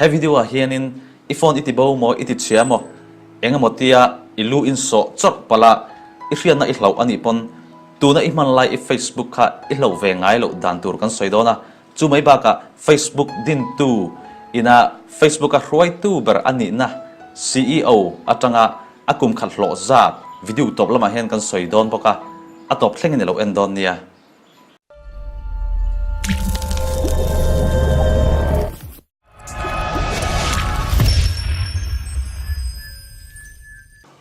He video ah hianin i phone i ti bo maw i ti chhia maw eng emaw tia i lu in sawh chawrh palh a i hriatna i hlauh anih pawn tuna i hman lai i Facebook kha i hlauh ve ngai loh dan tur kan sawi dawn a, chu mai bakah Facebook dintu ina Facebook a hruaitu ber anihna ceo atanga a kum khat hlawh zat video tawp lamah hian kan sawi dawn bawk a, a tawp thlengin i lo en dawn nia.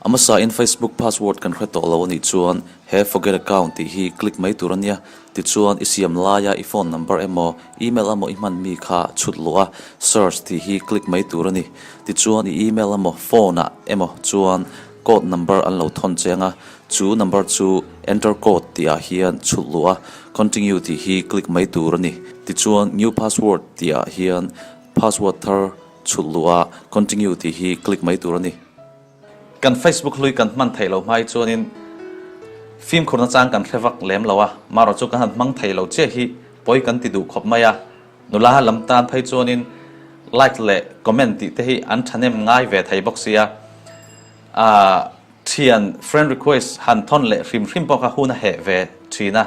A hmasa in Facebook password kan hre tawh lo a nih chuan he forget account tih hi click mai tur a nia. Tichuan i siam laia i phone number emaw email emaw i hman mi kha chhut luh a search tih hi click mai tur a ni. Tichuan i email emaw phone ah emaw chuan code number an lo thawn cheng a, chu number chu enter code tih ah hian chhut luh a continue tih hi click mai tur a ni. Tichuan new password tih ah hian password thar chhut luh a continue tih hi click mai tur a ni. Kan Facebook hlui kan hman theih loh hmai chuanin fimkhurna chang kan hre vak lem lo a, marawh chu kan han hmang thei lo chiah hi pawi kan ti duh khawp mai a. Nula lam tan phei chuanin like leh comment tih te hi an thahnem ngai ve thei bawk sia. Aaa thian friend request han thawn leh hrim hrim pawh kha hun a heh ve thin a.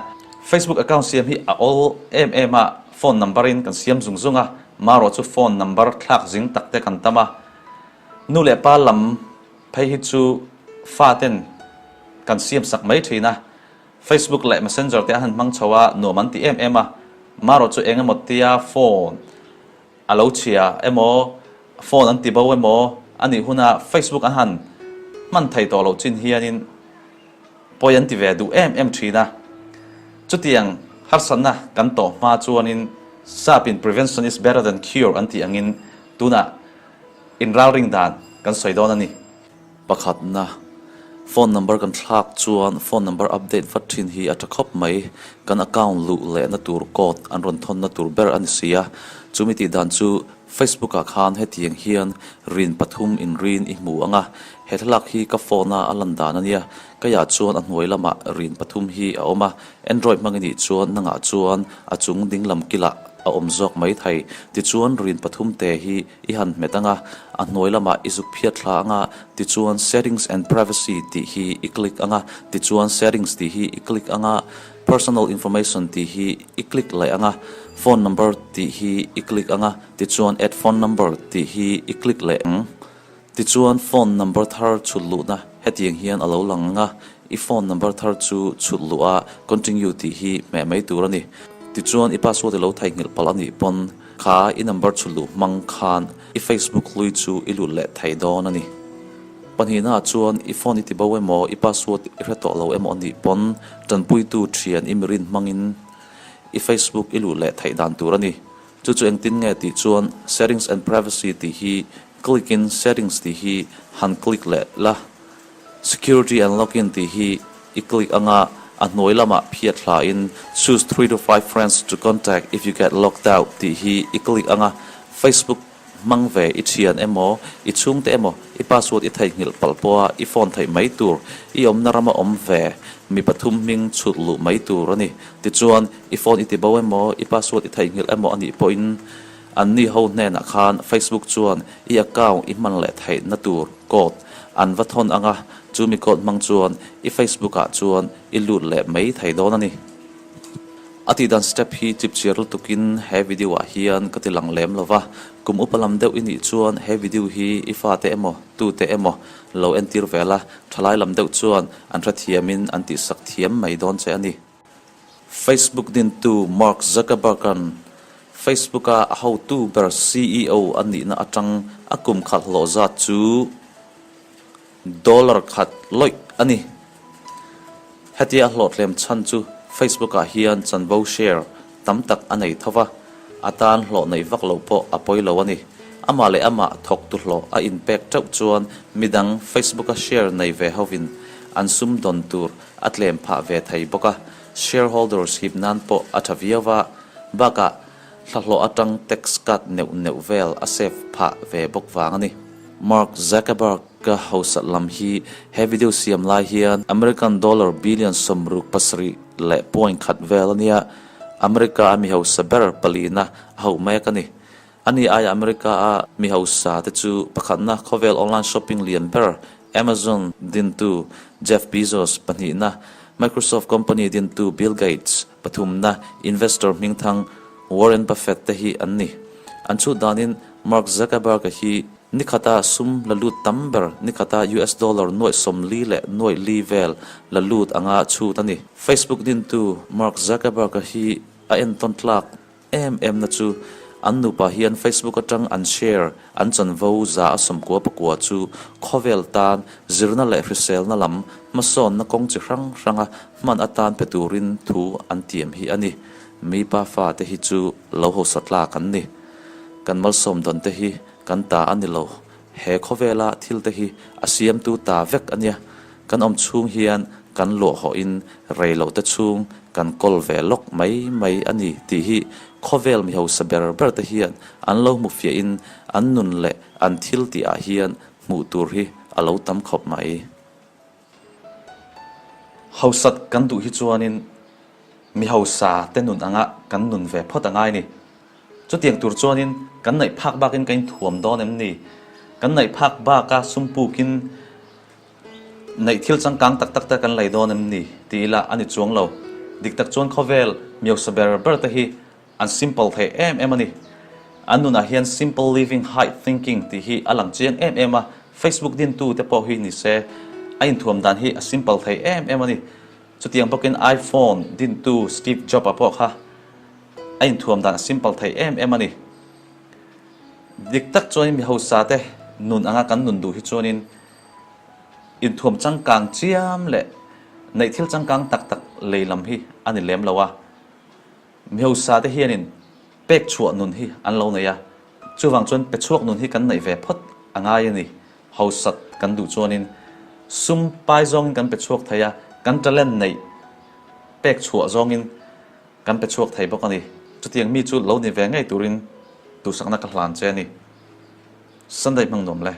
Facebook account siam hi a awl em em a, phone number in kan siam zung zung a, marawh chu phone number thlak zing tak te kan tam a. Nu leh pa lam phei hi chu fa ten kan siam sak mai thin a, Facebook leh Messenger te an han hmang chho a, nuam an ti em em a, marawh chu eng emaw tia phone a lo chhia emaw phone an ti bo emaw a nih huna Facebook an han hman thei tawh loh chin hianin pawi an ti ve duh em em thin a. Chutiang harsatna kan tawh hma chuanin Sapin prevention is better than cure an tih angin tunah Inralring dan kan sawi dawn a ni. Pakhatna, phone number kan thlak chuan phone number update vat thin hi a tha khawp mai. Kan account luh lehna tur code an rawn thawnna tur ber a ni si a. Chumi tih dan chu Facebook ah khan hetiang hian rin pathum inrin i hmu ang a. He thlalak hi ka phone a a lan dan a nia. Keiah chuan a hnuai lamah rin pathum hi a awm a. Android hmang i nih chuan nangah chuan a chung dinglam kilah a awm zawk mai thei. Tichuan rin pathum te hi I han hmet ang a, a hnuai lamah i zuk phiat thla ang a, tichuan Settings and Privacy tih hi i click ang a, tichuan Settings tih hi i click ang a, Personal Information tih hi i click leh ang a, Phone Number tih hi i click ang a, tichuan Add Phone Number tih hi i click leh ang. Tichuan phone number thar chhut luhna hetiang hian a lo lang ang a, i phone number thar chu chhut luh a continue tih hi hmeh mai tur a ni. Tichuan i password i lo theihnghilh palh a nih pawn kha i number chhut luh hmang khan i Facebook hlui chu i lut leh thei dawn a ni. Pahnihnaah chuan i phone i ti bo emaw i password i hre tawh lo emaw a nih pawn tanpuitu thian i mirin hmangin i Facebook i luh leh theih dan tur a ni. Chu chu engtin nge tih chuan Settings and Privacy tih hi click in Settings tih hi han click leh la, Security and Login tih hi i click anga a hnuai lamah phiat hla in Choose 3 to 5 friends to contact if you get locked out tih hi i click anga Facebook hmang ve i thian emaw i chhungte emaw i password i theihnghilh palh pawha i phone theih mai tur i awmna rama awm ve mi pathum hming chhut luh mai tur a ni. Tichuan, i phone i ti bo emaw, i password i theihnghilh emaw a nih pawhin anni ho hnenah khan Facebook chuan i account i hman leh theihna tur code an va thawn ang a, chumi code hmang chuan i Facebook ah chuan i lut leh mai thei dawn a ni. A tihdan step hi chipchiar lutukin he video ah hian ka ti lang lem lo va, kum upa lam deuh i nih chuan he video hi i fate emaw tute emaw lo entir ve la, thalai lam deuh chuan an hrethiamin an tihsak thiam mai dawn che a ni. Facebook dintu Mark Zuckerberg-a'n Facebook-a a hotu ber ceo a nihna atang a kum khat hlawh zat chu dollar khat lawih a ni. Hetia a hlawhtlem chhan chu Facebook-ah hian chanvo share tam tak a nei tho va, a tan hlawh neih vak loh pawh a pawi lo a ni. Amah leh amah thawktu hlawh a inpek teuh chuan midang Facebook-a share nei ve hovin an sumdawn tur a tlem phah ve thei bawk a, shareholders hip nan pawh a tha viau va, bakah thlahlawh atang tax cut neuh neuh vel a save phah ve bawk vang a ni. Mark Zuckerberg-a hausa lam hi he video siam lai hian American dollar billion 67 leh point khat vel a nia, America a mi hausa ber palina a hauh mek a ni. Ani aia America-a mi hausa te chu pakhatna khawvel online shopping lian ber Amazon dintu Jeff Bezos, pahnihna Microsoft company dintu Bill Gates, pathumna investor hmingthang Warren Buffett te hi an ni. An chhut danin Mark Zuckerberg-a hi nikhata sum la lut tam ber, nikhata US dollar nuaih 40 leh nuaih li vel la lut anga chhut a ni. Facebook dintu Mark Zuckerberg-a hi a entawn tlak em em na chu an nupa hian Facebook atang an share an chanvo 199 chu khawvel tan zirna leh hriselna lam hmasawnna kawng chi hrang hranga hman atan pe turin thu an tiam hi a ni. Mi pa fate hi chu lo hausa tlak an ni. Kan malsawm dawn te hi kan ta a ni lo. He khawvela thil te hi a siamtu ta vek a nia. Kan awm chhung hian kan luah hawhin rei loh te chhung kan kawl ve lawk mai mai a ni tih hi khawvel mi hausa ber ber te hian an lo hmu fiahin an nun leh an thil tih ah hian hmuh tur hi a lo tam khawp mai. Hausat kan duh hi chuanin mi hausa te nun anga kan nun ve phawt a ngai ni. Chutiang tur chuanin kan naih phak bakin ka inthuam dawn em ni? Kan naih phak baka sum pukin Neih thil changkang tak tak te kan lei dawn em ni ti ila a ni chuang lo. Dik tak chuan khawvel miosa ber ber te hi an simple thei em em a ni. An nunah hian simple living high thinking tih hi a lang chiang em em a, Facebook dintu te pawh hi ni se a inthuam dan hi a simple thei em em a ni. Chutiang bawkin iPhone dintu Steve Jobs-a pawh kha a inthuam dan a simple thei em em a ni. Dik tak chuanin mi hausa te nun anga kan nun duh hi chuanin Inthuam changkang chiam leh neih thil changkang tak tak lei lam hi a ni lem lo a, mi hausa te hianin pek chhuah nun hi an lo nei a, chuvang chuan pe chhuak nun hi kan neih ve phawt a ngai a ni. Hausat kan duh chuanin sum pai zawngin kan pe chhuak thei a, kan talent neih pek chhuah zawngin kan pe chhuak thei bawk a ni. Chutiang mi chu lo ni ve ngei turin duhsakna ka hlan che a ni. Sunday hmang nuam le.